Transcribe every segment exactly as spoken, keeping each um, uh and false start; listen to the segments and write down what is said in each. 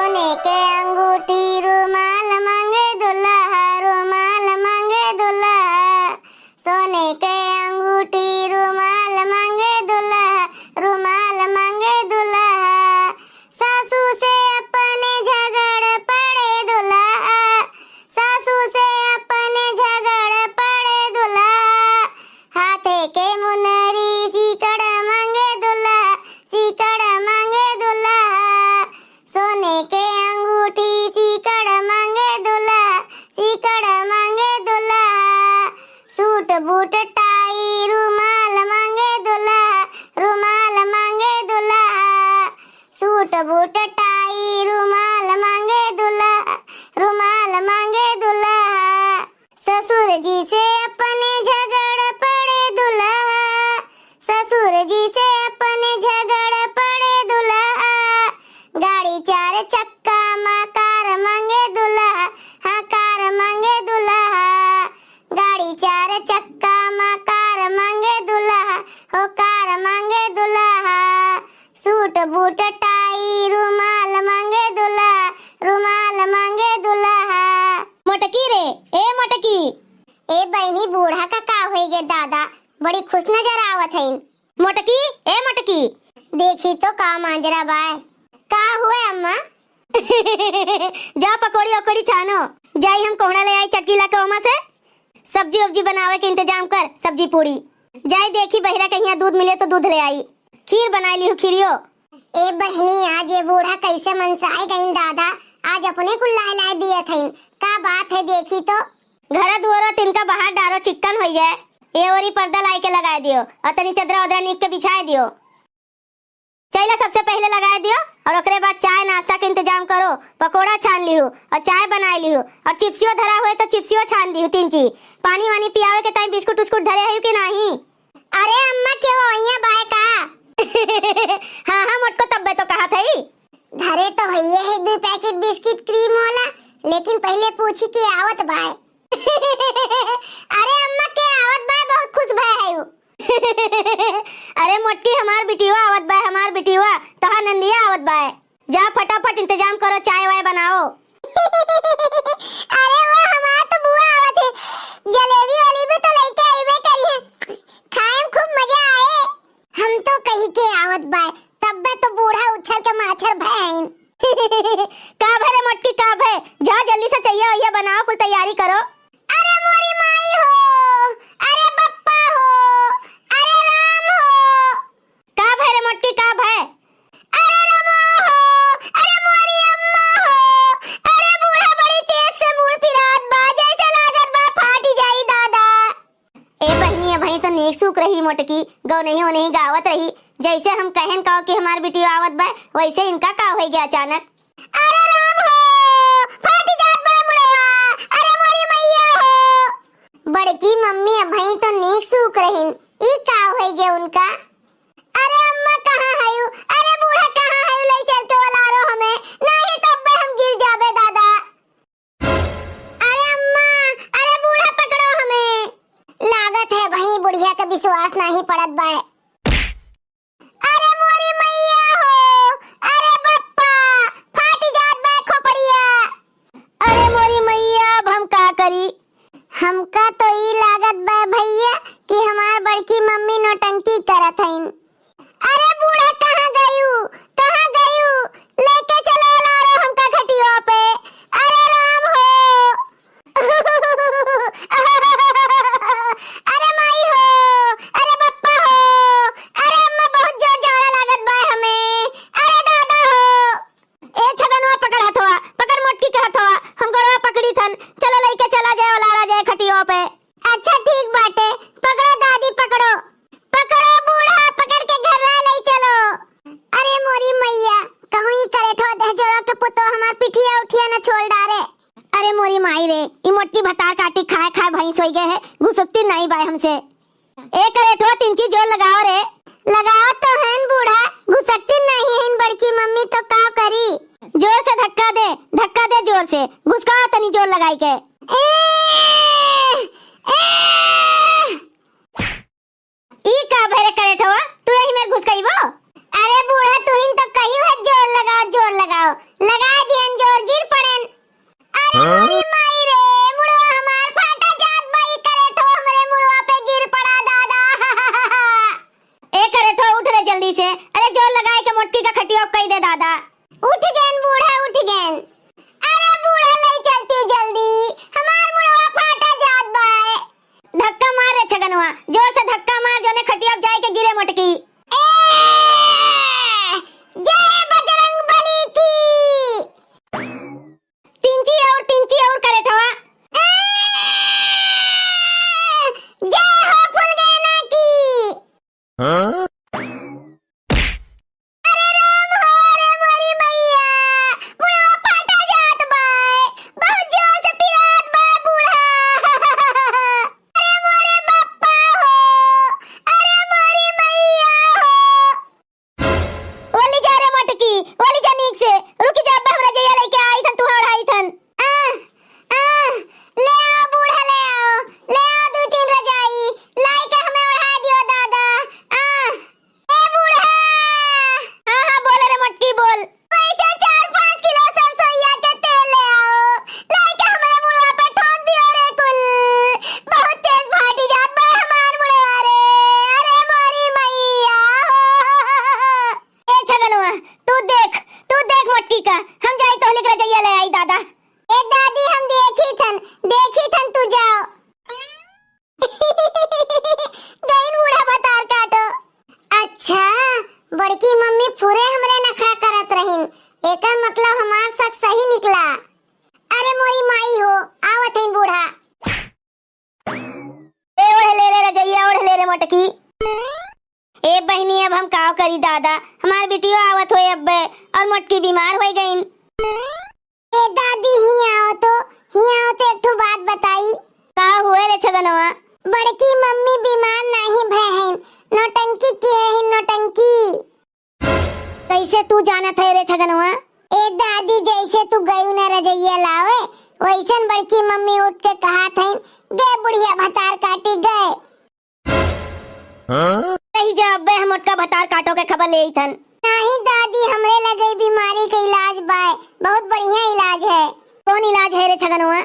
सोने के अंगूठी रुमाल मांगे दुल्हा, रुमाल मांगे दुल्हा। सोने के अंगूठी रुमाल मांगे दुल्हा, रुमाल मांगे दुल्हा। सासू से अपने झगड़ पड़े दुल्हा, सासू से अपने झगड़ पड़े दुल्हा। हाथे के मुनरी सीकड़ मांगे दुल्हा, सीकड़ मांगे दुल्हा। सोने के अंगूठी सीकड़ मांगे दुल्हा, सीकड़ मांगे दुल्हा। सूट बूट टाई रुमाल मांगे दुल्हा, रुमाल मांगे दुल्हा। सूट बूट टाई रुमाल मांगे दुल्हा, रुमाल मांगे दुल्हा। ससुर जी से अपने झगड़ पड़े दुल्हा, ससुर जी से अपने झगड़ पड़े दुल्हा। गाड़ी चार चक्का मा कार मांगे दुल्हा, हाँ कार मांगे दुल्हा। गाड़ी चार चक्का मा कार मांगे दुल्हा, हो कार मांगे दुल्हा। सूट बूट टाई रुमाल मांगे दुल्हा, रुमाल मांगे दुल्हा। मोटकी रे, ए मोटकी। ए बहिनी, बूढ़ा का का होई गे दादा, बड़ी खुश नजर आवत हईन। मोटकी, ए मोटकी। देखी तो का मांजरा बाय। का हुए अम्मा? जा पकौड़ी ओकौड़ी छानो, जाई हम कोहड़ा ले आई चटकीला के ओमा से। सब्जी उब्जी बनावे के इंतजाम कर, सब्जी पूड़ी। जाई देखी बहिरा के हियां दूध मिले तो दूध ले आई। खीर बनाई लिहू, खीरियो। ए बहिनी, आज ये बूढ़ा कैसे मनसाए गईन दादा, आज अपने कुल लाए लाए दिए थईन। का बात है देखी तो। घरा दुआरो तिनका बाहर डारो चिक्कन होई जाए। ए ओरी पर्दा लाई के लगाए दियो और तनी चदरा उदरा नीक के बिछाए दियो। चैला सबसे पहिले लगाए दियो और ओकरे बाद चाय नाश्ता के इंतजाम करो। पकोड़ा छान लिहू और चाय बनाए लिहू और चिप्सियो धरा हुए तो चिप्सियो छान दिहू तीन चीज। पानी वानी पियावे के टाइम बिस्कुट उस्कुट धरे है कि नाही? अरे अम्मा, के वो वहिया बाय का? हाँ हाँ मोटको, तब्बे तो कहा थई। धरे तो भैया है दो पैकेट बिस्किट क्रीम वाला, लेकिन पहिले पूछी के आवत बाय। अरे अम्मा, के आवत बाय, बहुत खुश भय है उ। अरे मोटकी, हमार बिटिवा आवत बाय, हमार बिटिवा, तोहार नंदिया आवत बाय। जा फटाफट इंतजाम करो, चाय वाय बनाओ। अरे वो हमार तो बुआ आवत है, जलेबी वलेबी तो लेके आइबे करी है, खाए में खूब मजा आए। हम तो कही के आवत बाय, तब्बे तो बूढ़ा उछर के माछर भय आइन। का भय रे मोटकी, का भय? जा जल्दी से चइया वइया बनाओ, कुल तैयारी करो। अरे मोरी माई हो, अरे बप्पा हो, अरे राम हो। का भय रे मोटकी, का भय? अरे रामा हो, अरे मोरी अम्मा हो, अरे बूढ़ा बड़ी तेज से मुड़ पिरात बा, जैसे लागत बा फाटी जाई दादा। ए बहिनी, अबहीं तो नीक सूख रही मोटकी, गौनही ओनही गावत रही, जैसे हम कहन कहो कि हमार बिटिया आवत बा, वैसे इनका का होइ गया अचानक? अरे राम हो, फाटी जात बा मुड़वा, अरे मोरी मैया हो। बड़की मम्मी अबहीं तो नीक सूख रहिन, ई का होइ गया उनका? अरे अम्मा कहाँ हयू? अरे बूढ़ा कहाँ हयू? लई चलते ओलारो हमें, नाही तो अब्बे हम गिर जाबे दादा। अरे अम्मा, अरे बूढ़ा पकड़ो हमें। लागत है भाई बुढ़िया के विश्वास नाही पड़त बाय। अरे मोरी मैया हो, अरे बप्पा, फाटी जात बाय खोपड़िया। अरे मोरी मैया, अब हम का करी? हमका तो ई लागत बा भैया कि हमार बड़की मम्मी नौटंकी करत हईन। अरे बूढ़ा, कहाँ गयू, कहाँ गयू? लेके चलो लारो हमका घटिया पे। अरे राम हो। अरे माई हो, अरे बप्पा हो, अरे अम्मा, बहुत जोर जाड़ा लागत बा हमें। अरे दादा हो। ए छगनवा, पकड़ हथवा, पकड़ मोटकी के हथवा, हम गोरवा पकड़ी थन, चलो लइके चला जाए, ओलारा जाए खटियो पे। अच्छा ठीक बाटे, पकड़ो दादी, पकड़ो, पकड़ो बूढ़ा, पकड़ के घर ला लई चलो। अरे मोरी मैया, कहूँ ई करेठवा देह जोड़ा के पुतो हमार पिठिया उठिया न छोड़ डारे। अरे मोरी माई रे, ई मोटी भतार काटी खाए खाए भैंस होई गए है, घुसुकती नहीं बाय हमसे। ए करेठवा, तिनची जोर लगाओ रे। लगाओ तो हन बूढ़ा, घुसकती नहीं हन बड़की मम्मी तो का करी? जोर से धक्का दे, धक्का दे जोर से, घुसकाओ तनी जोर लगाई के। ए, ए। ई का भरे करेठवा, तू यही में घुसकइबो? अरे बूढ़ा, तू ही तो कही है जोर लगाओ, जोर लगाओ, लगा दिया। रे दादा। उठ गएन बूढ़ा, उठ गएन। अरे बूढ़ा, लई चलती जल्दी, हमार मुड़वा फाटा जात बाय। धक्का मार रे छगनवा, जोर से धक्का मार, जोने खटिया पे जाए के गिरे मोटकी। ए, जय बजरंग बली की। तिंची और, तिंची और करे ठवा। ए, जय हो फुलगेना की। हाँ? अरे राम हो, अरे मोरी मैया, मुड़वा फाटा जात बाय, बहुत जोर से पिरात बाय बूढ़ा। अरे मोरे बप्पा हो, अरे मोरी मैया हो। ओली जा रे मोटकी, ओली जा नीक से, रुकी जा, अब्बे हमरा जइया लइके आई थन, तुहा ओढ़ाई थन। आह, आह, ले आओ बूढ़ा, ले आओ, ले आओ दुइ तीन रजाई, लाइके हमें ओढ़ा दियो दादा। आह, ए बूढ़ा। हाँ, हाँ, बोल रे मोटकी, बोल। पैसा चार पाँच किलो सरसोइया के तेल ले आओ, लाइके हमरे मुड़वा पे ठोक दियो रे कुल। बहुत तेज फाटी जात बा हमार मुड़वा रे, अरे मोरी मैया हो। ए छगनवा, तू देख, तू देख मोटकी का, हम जाई तोहलिक रजइया ले आई दादा। ए दादी, हम देखी थन, देखी थन, तू जाओ। गइन बूढ़ा भतार काटो। अच्छा, बड़की मम्मी पूरे हमरे नखरा करत रहिन, एकर मतलब हमार शक सही निकला। अरे मोरी माई हो, आवत हइन बूढ़ा। ए ओढ़ ले रे रजइया, ओढ़ ले रे मोटकी। ए बहिनी, अब हम काव करी दादा, हमार बिटियो आवत होए अब्बे, और मोटकी बीमार होइ गइन। ए दादी, हियाँ आओ तो, हियाँ आओ तो एक ठो बात बताई। का हुए रे छगनवा? बड़की मम्मी बीमार नाहीं भय हइन, नौटंकी किहे हइन, नौटंकी। कैसे तू जानत है रे छगनवा? ए दादी, जैसे तू गयू न रजइया लावे, वैसन बड़की मम्मी उठ के कहत हइन, "गे बुढ़िया भतार काटी गे।" हाँ? कही जा अब्बे, हम मोटका भतार काटो के खबर ले अइथन। नाहीं दादी, हमरे लगे बीमारी के इलाज बाय, बहुत बढ़िया इलाज है। कौन इलाज है रे छगनवा?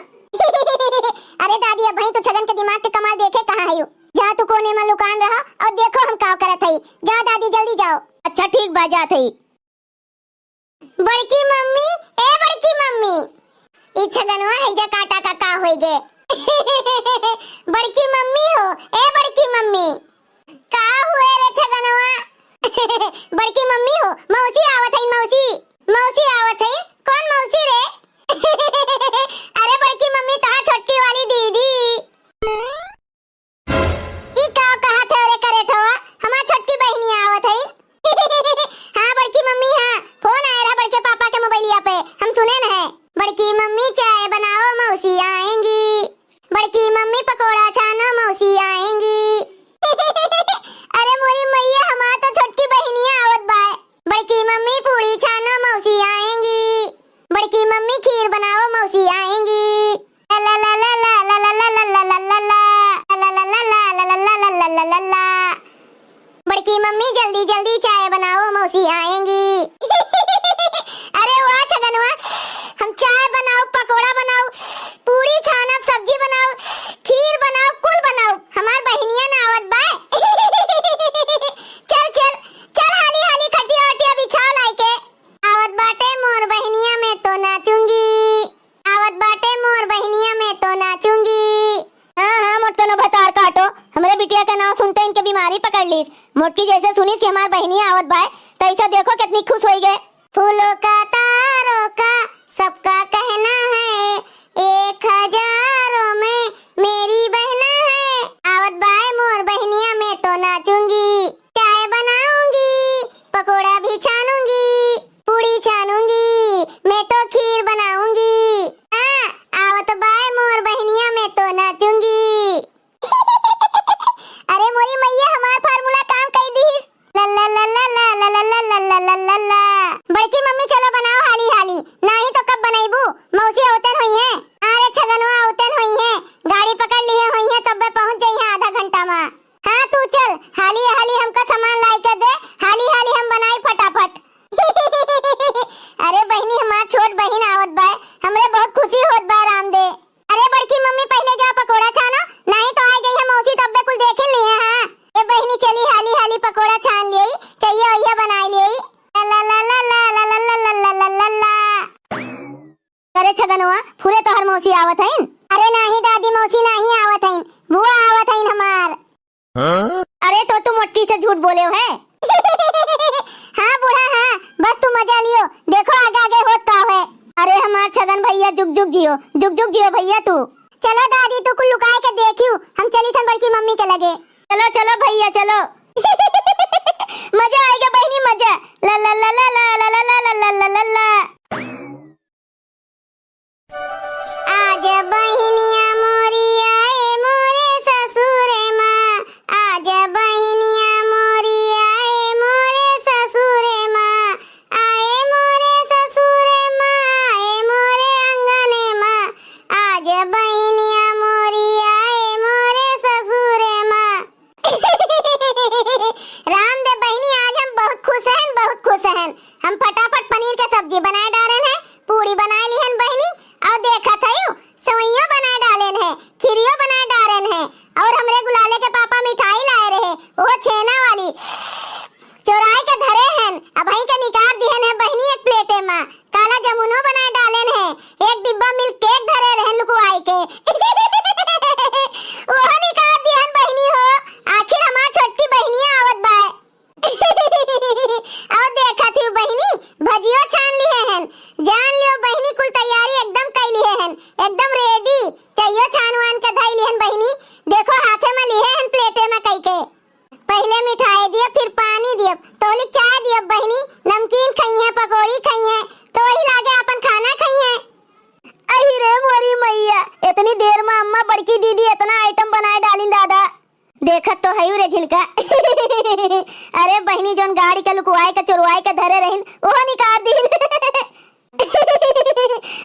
अरे दादी, अबहीं तो छगन के दिमाग के कमाल देखे कहाँ हयू। जा तू कोने में लुकान रहा और देखो हम का करत हई। जा दादी, जल्दी जाओ। अच्छा ठीक बा, जात हई। बड़की मम्मी, ए बड़की मम्मी, ई छगनवा है जा काटा का का होई गे? बड़की मम्मी हो, ए बड़की मम्मी, का हुए रे छगनवा? बड़की मम्मी हो, मौसी आवत है, मौसी, मौसी आवत है। कौन मौसी रे? अरे बड़की मम्मी, तोहार छोटकी वाली दीदी। ई का कहत है रे करेठवा? हमार छोटकी बहिनी आवत है। हाँ बड़की मम्मी, हाँ, फोन आए रहा बड़के पापा के मोबाइलिया पे, हम सुने न है। बड़की मम्मी चाय बनाओ, मौसी आएंगी। बड़की मम्मी पकोड़ा छानो, मौसी आएंगी। अरे मोरी मैया, हमार तो छोटकी बहिनिया आवत बाय। बड़की मम्मी पूड़ी छानो, मौसी आएंगी। बड़की मम्मी खीर बनाओ, मौसी आएंगी। ला ला ला ला ला। बड़की मम्मी जल्दी जल्दी चाय बनाओ, मौसी आएंगी। अरे वाह छगनवा, हम चाय बनाओ, पकोड़ा बनाओ, पूड़ी छानब, सब्जी बनाओ, खीर बनाओ, कुल बनाओ, हमार बहिनिया ना आवत बाय। चल चल चल, हाली हाली खटिया वटिया बिछाओ लाइके। आवत बाटे मोर बहिनिया, मैं तो नाचूंगी। आवत बाटे मोर बहिनिया, मैं तो नाचूंगी। हाँ, हाँ, मोटकनो भतार काटो, हमरे बिटिया के नाव सुनते इनके बीमारी पकड़ लीस। मोटकी जैसे सुनीस कि हमार बहिनिया आवत बाय, तैसे देखो कितनी खुश होई गए। फूलों का, तारों का, सबका कहना है, एक हजारों में मेरी बहना है। आवत बाय मोर बहिनिया, मैं तो नाचूंगी। चाय बनाऊंगी, पकोड़ा भी छानूंगी, पूड़ी छानूंगी, मैं तो खीर बनाऊंगी। हाँ, आवत बाय मोर बहिनिया, मैं तो नाचूंगी। अरे मोरी मैया, हमार formula काम कई दीस। ला ला ला ला। बड़की मम्मी चलो छगनवा, फुरे तोहर मौसी आवत हईन? अरे नाही दादी, मौसी नाही आवत हईन, बुआ आवत हईन हमार। हाँ? अरे तो तू मोटकी से झूठ बोलेव है। हाँ बूढ़ा हाँ, बस तू मजा लियो, देखो आगे आगे होत का है। अरे हमार छगन भैया जुग जुग जियो, जुग जुग जियो भैया तू। चलो दादी तू कुल लुकाए के देखियो, हम चली थन बड़की मम्मी के लगे। चलो चलो भैया चलो। मजा आएगा बहिनी मजा। ला ला ला ला। आज बहिनिया मोरी आए मोरे ससुरे माँ, आज बहिनिया मोरी आए मोरे ससुरे माँ, आए मोरे ससुरे माँ, आए मोरे अंगने माँ, आज बहिनिया मोरी आए मोरे ससुरे माँ। राम दे बहिनी, आज हम बहुत खुश हन, बहुत खुश हन। हम फटाफट पनीर के सब्जी बनाए डारेन है, पूड़ी बनाए लिहन बहिनी, और देखत हयू, सेवइयो बनाए डालेन है, खीरियो बनाए डारेन है, और हमरे गुलाले के पापा मिठाई लाए रहे, वो छेना वाली, चोराए के धरे हन, अबहीं के निकार दिहन है बहिनी एक प्लेटे मा। काला जामुनो बनाए डालेन है, एक डिब्बा मिल्क केक धरे रहन लुकवाए के। ओहो निकार दिहन बहिनी हो, आखिर हमार छोटकी बहिनिया आवत बाय। और देखत ही बहिनी, भजियो छान लिहे हन। जान लियो बहिनी, कुल तैयारी एकदम कई लिहे हन, एकदम रेडी। चाहियो छान वान के धई लिहन बहिनी, देखो हाथे में लिहे हन प्लेटे में कई के। पहिले मिठाई दियब, फिर पानी दियब, तोहली चाय दियब बहिनी, नमकीन खइहें, पकौड़ी खइहें, तो वही लागे आपन खाना खइहें। अही रे मोरी मैया, इतनी देर में अम्मा बड़की दीदी इतना आइटम बनाए डालिन दादा। देखत तो हयू रे झिनका। अरे बहिनी, जौन गाड़ी के लुकवाए के चोरवाए के धरे रहिन, ओहो निकाल दीन।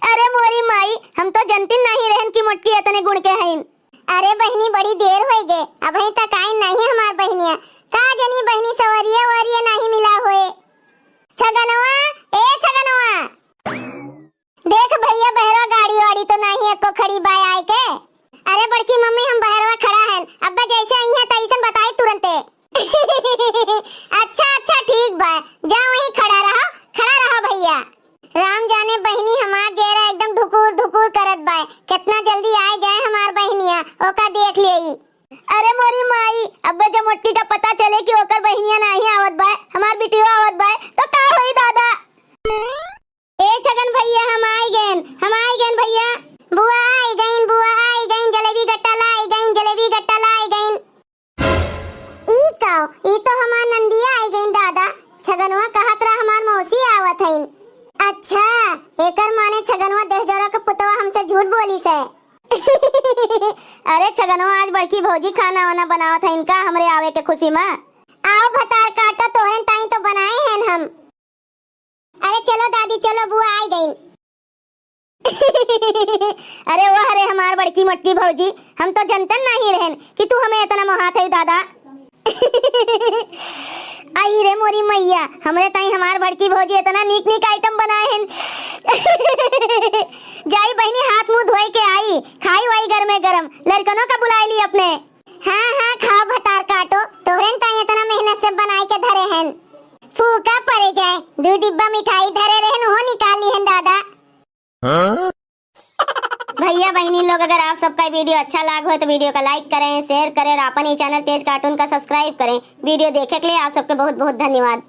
अरे मोरी माई, हम तो जनतिन नहीं रहन कि मोटकी इतने गुण के हईन। अरे बहिनी, बड़ी देर होई गे, अबहीं तक आइन नहीं हमार बहिनिया। का जनी बहिनी, सवरिया वरिया नहीं मिला होए। छगनवा, ए छगनवा। देख भैया, बहरवा गाड़ी वाड़ी तो नहीं एको खड़ी बाय आए के। अरे बड़की मम्मी, हम बहरवा खड़ा हन, अब्बा जैसे अइहें तैसन बताई तुरंते। अच्छा अच्छा, ठीक बा, जा वहीं खड़ा रहा, खड़ा रहा भैया। राम जाने बहिनी, हमार जेरा एकदम धुकुर धुकुर करत बाय, कितना जल्दी आए जाए हमार बहिनिया, ओका देख लेई। अरे मोरी माई, अब्बे जब मोटकी का पता चले कि ओकर बहिनिया नाही आवत बाय, हमार बिटियो आवत बाय, तो का होई दादा? ए छगन भैया, हम आई गएन, हम आई गएन भैया। बुआ आई गईन, बुआ आई गईन, जलेबी गट्टा लाई गईन, जलेबी गट्टा लाई गईन। ई काओ, ई तो हमार नंदिया आई गईन दादा। छगनवा कहत रहा हमार मौसी आवत हईन। अच्छा, एकर माने छगनवा देहजौरा के पुतवा हमसे झूठ बोलिस है। अरे छगनवा, आज बड़की भौजी खाना वाना बनावत हईन का हमरे आवे के खुशी मा? आओ भतार काटो, तोहरे ताई तो बनाए हन हम। अरे चलो दादी, चलो, बुआ आई गईन। अरे वाह रे हमार बड़की मोटकी भौजी, हम तो जनतन नहीं रहन कि तू हमें इतना मोहात है दादा। आई रे मोरी मैया, हमरे ताई हमार बड़की भौजी इतना नीक नीक आइटम बनाए हन। जाई बहिनी, हाथ मुंह धोए के आई, खाई वाई गरमे गरम, लड़कनों का बुलाई ली अपने। हाँ हाँ, खाओ भतार काटो, तोहरे ताई इतना मेहनत से बनाए के धरे हन। फूका परे जाए, दू डिब्बा मिठाई धरे रहन, उहो निकाल लिहन दादा। हाँ? भैया बहिनी लोग, अगर आप सबका वीडियो अच्छा लाग हो तो वीडियो का लाइक करें, शेयर करें और अपन ई चैनल तेज कार्टून का सब्सक्राइब करें। वीडियो देखे के लिए आप सबके बहुत बहुत धन्यवाद।